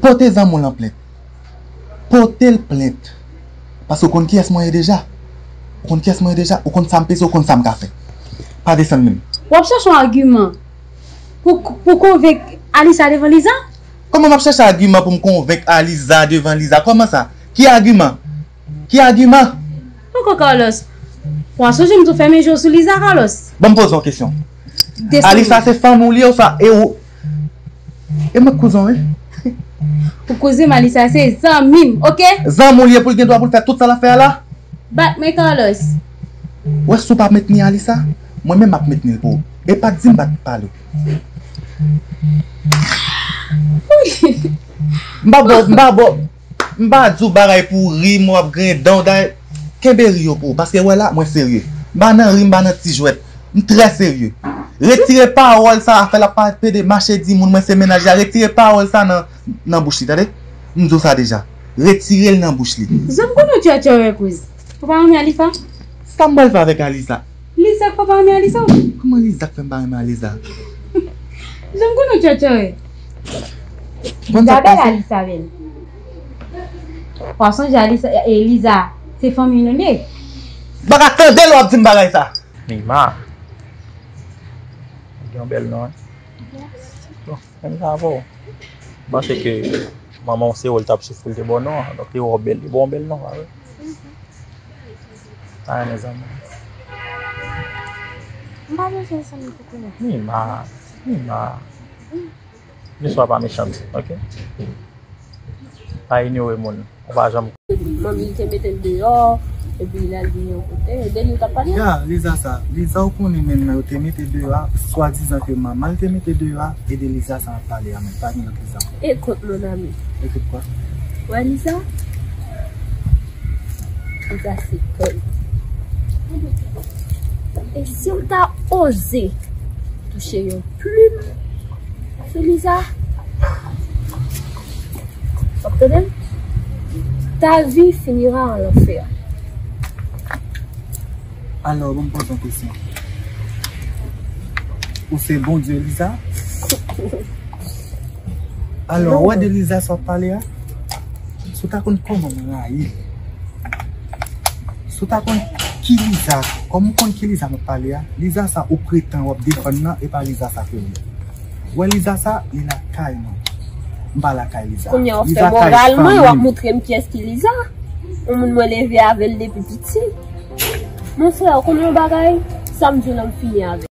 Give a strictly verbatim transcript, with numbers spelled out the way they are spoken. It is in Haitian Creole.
Pote zanmi w lan plent. Pote l plent. Paske w konn kiyès mwen ye deja. Ou konn kiyès mwen ye deja. Ou konn sa m peze, ou konn sa m ka fè. Pa desann menm. W ap chèche yon agiman pou, pou konvenk Alisa devan Liza? Kòman m ap chèche agiman pou m konvenk Alisa devan Liza? Kòman sa? Ki agiman? Ki agiman? Poko, Carlos. W a sonje m tou fèmen je w sou Liza, Carlos. Ban m poze w kesyon. Desann. Alisa se fanmi w li ye ou sa? E ou? E mwen kouzen w, wi. Ou kouzen m, Alisa se zanmi m, oke? Zanmi w li ye pou l gen dwa pou l fè tout sa l ap fè a la? Bat mwen, Carlos. Ou wè si w pa mentni Alisa, mwen menm m ap mentni l pou ou. E pa t di m pa t pale w. M pa ba w, m pa ba w. M pa di w bagay pou w ri, m w ap griyen dan w, dayè, kenbe ri yo pou ou, paske wè la, mwen serye. M pa nan ri, m pa nan ti jwèt. M trè serye. Retire pawòl sa a, fè l ap parèt pede, mache di moun mwen se mennaj la. Retire pawòl sa a nan, nan bouch li, tande? M di w sa deja. Retire l nan bouch li. Jan m konnen w tchètchè wè kouz. Ou pa renmen Alisa? Sa m pral fè avèk Alisa? Liza k papa renmen Alisa? Kòman Liza k fè m pa renmen Alisa? Jan m konnen w tchètchè wè. Bon, Liza sa bèl, pase. Alisa bèl. W ap sonje Alisa, e, Liza, se fanmi nou li ye. M pa ka tande lè w ap di m bagay sa. Nima. Ou gen yon bèl non, wi. Bon, menm sa avè w. M panse ke manman w se wè l t ap soufri, l te ba w non an. Donk, li wè w bèl, li ba w yon bèl non, pa vre? Pa renmen zanmi. M pa bezwen zanmi pou konnen. Nima, Nima. Nima pa mechan, oke? Pa inyore moun. Ou pa janm. Manmi te mete l deyò, epi l al viv yon kote. E de li w t ap pale? Ya, Liza sa. Liza ou konnen menm nan yo te mete deyò a, swadizan ke manman l te mete deyò a, e de Liza sa m ap pale a, men pa gen lòt Liza. Écoute, mon ami. Écoute quoi? Wè Liza? Liza se kòd. E si w ta oze touche yon plim sou Liza, w ap tande m? Ta vie finira en enfer. Alò, ban m poze yon kesyon. Ou se Bondye Liza? Alò, ou wè de Liza sa w ap pale a? Si w ta konn kòman m rayi li. Si w ta konn ki Liza, kòm ou konn ki Liza m ap pale a, Liza sa ou pretan w ap defann nan, e pa Liza sa ke l ye. Ou wè Liza sa, li lakay mwen. M pa lakay Liza. Kounye a w ap fè moral mwen, w ap moutre m kiyès ki Liza. Yon moun mwen leve avè l depi piti. Mon frè, ou konnen yon bagay? Sa m di w la, m fini avè l.